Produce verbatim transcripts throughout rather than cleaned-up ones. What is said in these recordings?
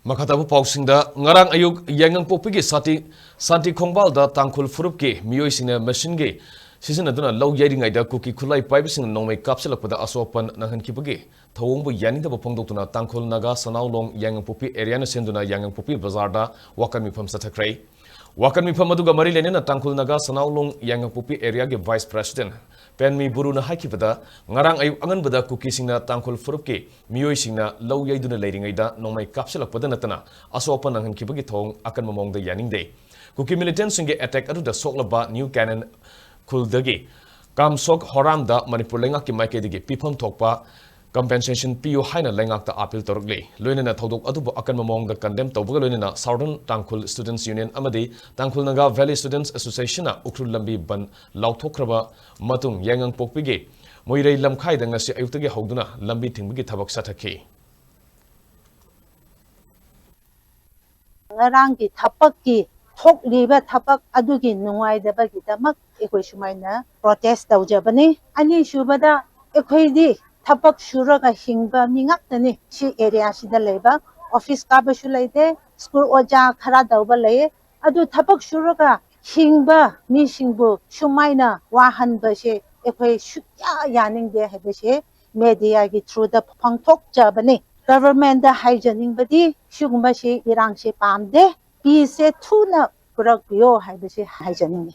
ꯃꯈꯥ ꯇꯥꯕ ꯄꯥꯎꯁꯤꯡꯗ, ꯉꯔꯥꯡ ꯑꯌꯨꯛ ꯌꯥꯏꯉꯪꯄꯣꯛꯄꯤꯒꯤ ꯁꯥꯟꯇꯤ, ꯁꯥꯟꯇꯤ ꯈꯣꯡꯕꯥꯜꯗ ꯇꯥꯡꯈꯨꯜ ꯐꯨꯔꯨꯞꯀꯤ ꯃꯤꯑꯣꯏꯁꯤꯡꯅ ꯃꯦꯁꯤꯟꯒꯤ ꯁꯤꯖꯤꯟꯅꯗꯨꯅ ꯂꯧ ꯌꯩꯔꯤꯉꯩꯗ ꯀꯨꯀꯤ ꯈꯨꯠꯂꯥꯏ ꯄꯥꯏꯕꯁꯤꯡꯅ ꯅꯣꯡꯃꯩ ꯀꯥꯞꯁꯤꯜꯂꯛꯄꯗ ꯑꯁꯣꯛ ꯑꯄꯟ ꯅꯪꯍꯟꯈꯤꯕꯒꯤ ꯊꯧꯑꯣꯡꯕꯨ ꯌꯥꯅꯤꯡꯗꯕ ꯐꯣꯡꯗꯣꯛꯇꯨꯅ ꯇꯥꯡꯈꯨꯜ ꯅꯥꯒꯥ ꯁꯅꯥꯎꯂꯣꯡ ꯌꯥꯏꯉꯪꯄꯣꯛꯄꯤ ꯑꯦꯔꯤꯌꯥꯅ ꯁꯦꯝꯗꯨꯅ ꯌꯥꯏꯉꯪꯄꯣꯛꯄꯤ ꯕꯖꯥꯔꯗ ꯋꯥꯀꯠ ꯃꯤꯐꯝ ꯆꯠꯊꯈ꯭ꯔꯦ꯫ ꯋꯥꯀꯠ ꯃꯤꯐꯝ ꯑꯗꯨꯒ ꯃꯔꯤ ꯂꯩꯅꯅ ꯇꯥꯡꯈꯨꯜ ꯅꯥꯒꯥ ꯁꯅꯥꯎꯂꯣꯡ ꯌꯥꯏꯉꯪꯄꯣꯛꯄꯤ ꯑꯦꯔꯤꯌꯥꯒꯤ ꯚꯥꯏꯁ ꯄ꯭ꯔꯦꯁꯤꯗꯦꯟ ꯄꯦꯟꯃꯤ ꯕꯨꯔꯨꯅ ꯍꯥꯏꯈꯤꯕꯗ, ꯉꯔꯥꯡ ꯑꯌꯨꯛ ꯑꯉꯟꯕꯗ ꯀꯨꯀꯤꯁꯤꯡꯅ ꯇꯥꯡꯈꯨꯜ ꯐꯨꯔꯨꯞꯀꯤ ꯃꯤꯑꯣꯏꯁꯤꯡꯅ ꯂꯧ ꯌꯩꯗꯨꯅ ꯂꯩꯔꯤꯉꯩꯗ ꯅꯣꯡꯃꯩ ꯀꯥꯞꯁꯤꯜꯂꯛꯄꯗ ꯅꯠꯇꯅ ꯑꯁꯣꯛ ꯑꯄꯟ ꯅꯪꯍꯟꯈꯤꯕꯒꯤ ꯊꯧꯑꯣꯡ ꯑꯀꯟꯕ ꯃꯑꯣꯡꯗ ꯌꯥꯅꯤꯡꯗꯦ꯫ ꯀꯨꯀꯤ ꯃꯤꯂꯤꯇꯦꯟꯁꯤꯡꯒꯤ ꯑꯦꯇꯦꯛ ꯑꯗꯨꯗ ꯁꯣꯛꯂꯕ ꯅ꯭ꯌꯨ ꯀꯦꯅꯟ ꯈꯨꯜꯗꯒꯤ ꯀꯥꯝꯁꯣꯛ ꯍꯣꯔꯥꯝꯗ ꯃꯅꯤꯄꯨꯔ ꯂꯩꯉꯥꯛꯀꯤ ꯃꯥꯏꯀꯩꯗꯒꯤ ꯄꯤꯐꯝ ꯊꯣꯛꯄ ꯀꯝꯄꯦꯟꯁꯦꯁꯟ ꯄꯤꯌꯨ ꯍꯥꯏꯅ ꯂꯩꯉꯥꯛꯇ ꯑꯥꯄꯤꯜ ꯇꯧꯔꯛꯂꯤ꯫ ꯂꯣꯏꯅꯅ ꯊꯧꯗꯣꯛ ꯑꯗꯨꯕꯨ ꯑꯀꯟꯕ ꯃꯑꯣꯡꯗ ꯀꯟꯗꯦꯝ ꯇꯧꯕꯒ ꯂꯣꯏꯅꯅ Southern Tangkhul Students Union ꯑꯃꯗꯤ Tangkhul Naga Valley Students Associationꯅ Ukhrul ꯂꯝꯕꯤ ꯕꯟ ꯂꯥꯎꯊꯣꯛꯈ꯭ꯔꯕ ꯃꯇꯨꯡ ꯌꯥꯏꯉꯪꯄꯣꯛꯄꯤꯒꯤ ꯃꯣꯏꯔꯩ ꯂꯝꯈꯥꯏꯗ ꯉꯁꯤ ꯑꯌꯨꯛꯇꯒꯤ ꯍꯧꯗꯨꯅ ꯂꯝꯕꯤ ꯊꯤꯡꯕꯒꯤ ꯊꯕꯛ ꯆꯠꯊꯈꯤ꯫ ꯉꯔꯥꯡꯒꯤ ꯊꯕꯛꯀꯤ ꯊꯣꯛꯂꯤꯕ ꯊꯕꯛ ꯑꯗꯨꯒꯤ ꯅꯨꯡꯉꯥꯏꯗꯕꯒꯤꯗꯃꯛ ꯑꯩꯈꯣꯏ ꯁꯨꯃꯥꯏꯅ ꯄ꯭ꯔꯣꯇꯦꯁ ꯇꯧꯖꯕꯅꯤ꯫ ꯑꯅꯤꯁꯨꯕꯗ, ꯑꯩꯈꯣꯏꯗꯤ ꯊꯕꯛ ꯁꯨꯔꯒ ꯍꯤꯡꯕ ꯃꯤ ꯉꯥꯛꯇꯅꯤ꯫ ꯁꯤ ꯑꯦꯔꯤꯌꯥꯁꯤꯗ ꯂꯩꯕ ꯑꯣꯐꯤꯁ ꯀꯥꯕꯁꯨ ꯂꯩꯇꯦ, ꯁ꯭ꯀꯨꯜ ꯑꯣꯖꯥ ꯈꯔ ꯇꯧꯕ ꯂꯩꯌꯦ꯫ ꯑꯗꯨ ꯊꯕꯛ ꯁꯨꯔꯒ ꯍꯤꯡꯕ ꯃꯤꯁꯤꯡꯕꯨ ꯁꯨꯃꯥꯏꯅ ꯋꯥꯍꯟꯕꯁꯦ ꯑꯩꯈꯣꯏ ꯁꯨꯛꯌꯥ ꯌꯥꯅꯤꯡꯗꯦ ꯍꯥꯏꯕꯁꯦ ꯃꯦꯗꯤꯌꯥꯒꯤ ꯊ꯭ꯔꯨꯗ ꯐꯣꯡꯗꯣꯛꯆꯕꯅꯤ꯫ ꯒꯚꯔꯟꯃꯦꯟꯗ ꯍꯥꯏꯖꯅꯤꯡꯕꯗꯤ ꯁꯤꯒꯨꯝꯕꯁꯤ ꯏꯔꯥꯡꯁꯦ ꯄꯥꯝꯗꯦ, ꯄꯤꯁꯁꯦ ꯊꯨꯅ ꯄꯨꯔꯛꯄꯤꯌꯣ ꯍꯥꯏꯕꯁꯦ ꯍꯥꯏꯖꯅꯤꯡꯉꯤ꯫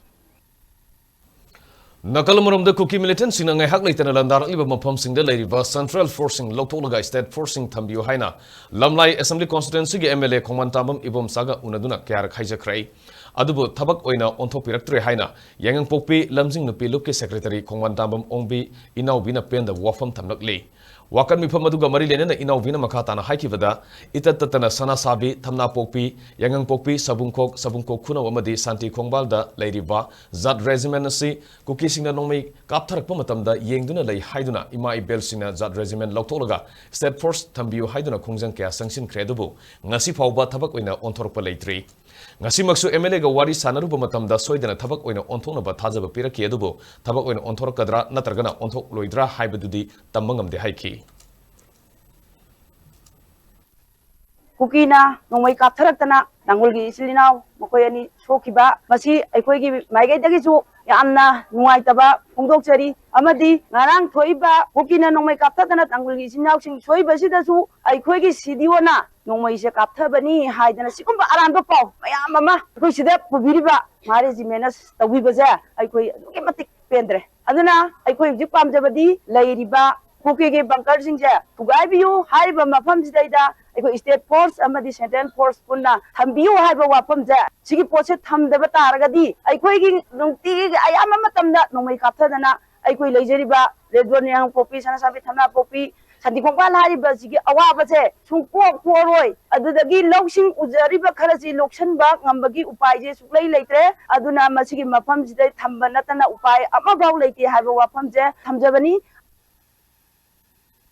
ꯅꯥꯀꯜ ꯑꯃꯔꯣꯝꯗ ꯀꯨꯀꯤ ꯃꯤꯂꯤꯇꯦꯟꯁꯤꯡꯅ ꯉꯥꯏꯍꯥꯛ ꯂꯩꯇꯅ ꯂꯥꯟꯗꯥꯔꯛꯂꯤꯕ ꯃꯐꯝꯁꯤꯡꯗ ꯂꯩꯔꯤꯕ ꯁꯦꯟꯇ꯭ꯔꯦꯜ ꯐꯣꯔꯁꯁꯤꯡ ꯂꯧꯊꯣꯛꯂꯒ ꯁ꯭ꯇꯦꯠ ꯐꯣꯔꯁꯁꯤꯡ ꯊꯝꯕꯤꯌꯨ ꯍꯥꯏꯅ ꯂꯝꯂꯥꯏ ꯑꯦꯁꯦꯝꯕ꯭ꯂꯤ ꯀꯣꯟꯁꯇꯤꯇ꯭ꯋꯦꯟꯁꯤꯒꯤ ꯑꯦꯝ ꯑꯦꯜ ꯑꯦ ꯈꯣꯡꯕꯥꯟ ꯇꯥꯕꯝ ꯏꯕꯣꯝꯆꯥꯒ ꯎꯅꯗꯨꯅ ꯀꯌꯥꯔꯛ ꯍꯥꯏꯖꯈ꯭ꯔꯦ꯫ ꯑꯗꯨꯕꯨ ꯊꯕꯛ ꯑꯣꯏꯅ ꯑꯣꯟꯊꯣꯛꯄꯤꯔꯛꯇ꯭ꯔꯦ ꯍꯥꯏꯅ ꯌꯥꯏꯉꯪꯄꯣꯛꯄꯤ ꯂꯝꯖꯤꯡ ꯅꯨꯄꯤ ꯂꯨꯞꯀꯤ ꯁꯦꯀ꯭ꯔꯦꯇꯔꯤ ꯈꯣꯡꯕꯥꯟ ꯇꯥꯕꯝ ꯑꯣꯡꯕꯤ ꯏꯅꯥꯎꯕꯤꯅ ꯄꯦꯟꯗꯕ ꯋꯥꯐꯝ ꯊꯝꯂꯛꯂꯤ꯫ ꯋꯥꯀꯠ ꯃꯤꯐꯝ ꯑꯗꯨꯒ ꯃꯔꯤ ꯂꯩꯅꯅ ꯏꯅꯥꯎꯕꯤꯅ ꯃꯈꯥ ꯇꯥꯅ ꯍꯥꯏꯈꯤꯕꯗ, ꯏꯇꯠ ꯇꯠꯇꯅ ꯁꯅꯥꯁꯥꯕꯤ, ꯊꯝꯅꯥꯄꯣꯛꯄꯤ, ꯌꯥꯏꯉꯪꯄꯣꯛꯄꯤ, ꯁꯕꯨꯡꯈꯣꯛ, ꯁꯕꯨꯡꯈꯣꯛ ꯈꯨꯅꯧ ꯑꯃꯗꯤ ꯁꯥꯟꯇꯤ ꯈꯣꯡꯕꯥꯜꯗ ꯂꯩꯔꯤꯕ ꯖꯥꯠ ꯔꯦꯖꯤꯃꯦꯟ ꯑꯁꯤ ꯀꯨꯀꯤꯁꯤꯡꯅ ꯅꯣꯡꯃꯩ ꯀꯥꯞꯊꯔꯛꯄ ꯃꯇꯝꯗ ꯌꯦꯡꯗꯨꯅ ꯂꯩ ꯍꯥꯏꯗꯨꯅ ꯏꯃꯥ ꯏꯕꯦꯜꯁꯤꯡꯅ ꯖꯥꯠ ꯔꯦꯖꯤꯃꯦꯟ ꯂꯧꯊꯣꯛꯂꯒ ꯁ꯭ꯇꯦꯠ ꯐꯣꯔꯁ ꯊꯝꯕꯤꯌꯨ ꯍꯥꯏꯗꯨꯅ ꯈꯣꯡꯖꯪ ꯀꯌꯥ ꯆꯪꯁꯤꯟꯈ꯭ꯔꯦ, ꯑꯗꯨꯕꯨ ꯉꯁꯤ ꯐꯥꯎꯕ ꯊꯕꯛ ꯑꯣꯏꯅ ꯑꯣꯟꯊꯣꯔꯛꯄ ꯂꯩꯇ꯭ꯔꯤ꯫ ꯉꯁꯤꯃꯛꯁꯨ ꯑꯦꯝ ꯑꯦꯜ ꯑꯦꯒ ꯋꯥꯔꯤ ꯁꯥꯟꯅꯔꯨꯕ ꯃꯇꯝꯗ ꯁꯣꯏꯗꯅ ꯊꯕꯛ ꯑꯣꯏꯅ ꯑꯣꯟꯊꯣꯛꯅꯕ ꯊꯥꯖꯕ ꯄꯤꯔꯛꯈꯤ, ꯑꯗꯨꯕꯨ ꯊꯕꯛ ꯑꯣꯏꯅ ꯑꯣꯟꯊꯣꯔꯛꯀꯗ꯭ꯔꯥ ꯅꯠꯇ꯭ꯔꯒꯅ ꯑꯣꯟꯊꯣꯛꯂꯣꯏꯗ꯭ꯔꯥ ꯍꯥꯏꯕꯗꯨꯗꯤ ꯇꯝꯕ ꯉꯝꯗꯦ ꯍꯥꯏꯈꯤ꯫ ꯀꯨꯀꯤꯅ ꯅꯣꯡꯃꯩ ꯀꯥꯞꯊꯔꯛꯇꯅ ꯇꯥꯡꯈꯨꯜꯒꯤ ꯏꯆꯤꯜ ꯏꯅꯥꯎ ꯃꯈꯣꯏ ꯑꯅꯤ ꯁꯣꯛꯈꯤꯕ, ꯃꯁꯤ ꯑꯩꯈꯣꯏꯒꯤ ꯃꯥꯏꯀꯩꯗꯒꯤꯁꯨ ꯌꯥꯝꯅ ꯅꯨꯡꯉꯥꯏꯇꯕ ꯐꯣꯡꯗꯣꯛꯆꯔꯤ꯫ ꯑꯃꯗꯤ ꯉꯔꯥꯡ ꯊꯣꯛꯏꯕ ꯀꯨꯀꯤꯅ ꯅꯣꯡꯃꯩ ꯀꯥꯞꯊꯗꯅ ꯇꯥꯡꯈꯨꯜꯒꯤ ꯏꯆꯤꯟ ꯏꯅꯥꯎꯁꯤꯡ ꯁꯣꯛꯏꯕꯁꯤꯗꯁꯨ ꯑꯩꯈꯣꯏꯒꯤ ꯁꯤ ꯗꯤ ꯑꯣꯅ ꯅꯣꯡꯃꯩꯁꯦ ꯀꯥꯞꯊꯕꯅꯤ ꯍꯥꯏꯗꯅ ꯁꯤꯒꯨꯝꯕ ꯑꯔꯥꯟꯕ ꯄꯥꯎ ꯃꯌꯥꯝ ꯑꯃ ꯑꯩꯈꯣꯏ ꯁꯤꯗ ꯄꯨꯕꯤꯔꯤꯕ ꯃꯥ ꯔꯦꯖꯤꯃꯦꯟꯅ ꯇꯧꯕꯤꯕꯁꯦ ꯑꯩꯈꯣꯏ ꯑꯗꯨꯛꯀꯤ ꯃꯇꯤꯛ ꯄꯦꯟꯗ꯭ꯔꯦ꯫ ꯑꯗꯨꯅ ꯑꯩꯈꯣꯏ ꯍꯧꯖꯤꯛ ꯄꯥꯝꯖꯕꯗꯤ ꯂꯩꯔꯤꯕ ꯀꯨꯀꯤꯒꯤ ꯕꯪꯀꯔꯁꯤꯡꯁꯦ ꯊꯨꯒꯥꯏꯕꯤꯌꯨ ꯍꯥꯏꯔꯤꯕ ꯃꯐꯝꯁꯤꯗꯩꯗ ꯑꯩꯈꯣꯏ ꯁ꯭ꯇꯦꯠ ꯐꯣꯔꯁ ꯑꯃꯗꯤ ꯁꯦꯟꯇ꯭ꯔꯦꯜ ꯐꯣꯔꯁ ꯄꯨꯟꯅ ꯊꯝꯕꯤꯌꯨ ꯍꯥꯏꯕ ꯋꯥꯐꯝꯁꯦ, ꯁꯤꯒꯤ ꯄꯣꯠꯁꯦ ꯊꯝꯗꯕ ꯇꯥꯔꯒꯗꯤ ꯑꯩꯈꯣꯏꯒꯤ ꯅꯨꯡꯇꯤꯒꯤ ꯑꯌꯥꯝꯕ ꯃꯇꯝꯗ ꯅꯣꯡꯃꯩ ꯀꯥꯞꯊꯗꯅ ꯑꯩꯈꯣꯏ ꯂꯩꯖꯔꯤꯕ ꯔꯦꯗ ꯖꯣꯟ ꯌꯥꯏꯉꯪꯄꯣꯛꯄꯤ, ꯁꯅꯥꯁꯥꯕꯤ ꯊꯝꯅꯥꯄꯣꯛꯄꯤ, ꯁꯟꯗꯤ ꯈꯣꯡꯕꯥꯜ ꯍꯥꯏꯔꯤꯕ ꯑꯁꯤꯒꯤ ꯑꯋꯥꯕꯁꯦ ꯁꯨꯡꯀꯣꯛ ꯀꯣꯛꯑꯔꯣꯏ꯫ ꯑꯗꯨꯗꯒꯤ ꯂꯧꯁꯤꯡ ꯎꯖꯔꯤꯕ ꯈꯔꯁꯤ ꯂꯣꯛꯁꯟꯕ ꯉꯝꯕꯒꯤ ꯎꯄꯥꯏꯁꯦ ꯁꯨꯛꯂꯩ ꯂꯩꯇ꯭ꯔꯦ꯫ ꯑꯗꯨꯅ ꯃꯁꯤꯒꯤ ꯃꯐꯝꯁꯤꯗ ꯊꯝꯕ ꯅꯠꯇꯅ ꯎꯄꯥꯏ ꯑꯃꯐꯥꯎ ꯂꯩꯇꯦ ꯍꯥꯏꯕ ꯋꯥꯐꯝꯁꯦ ꯊꯝꯖꯕꯅꯤ꯫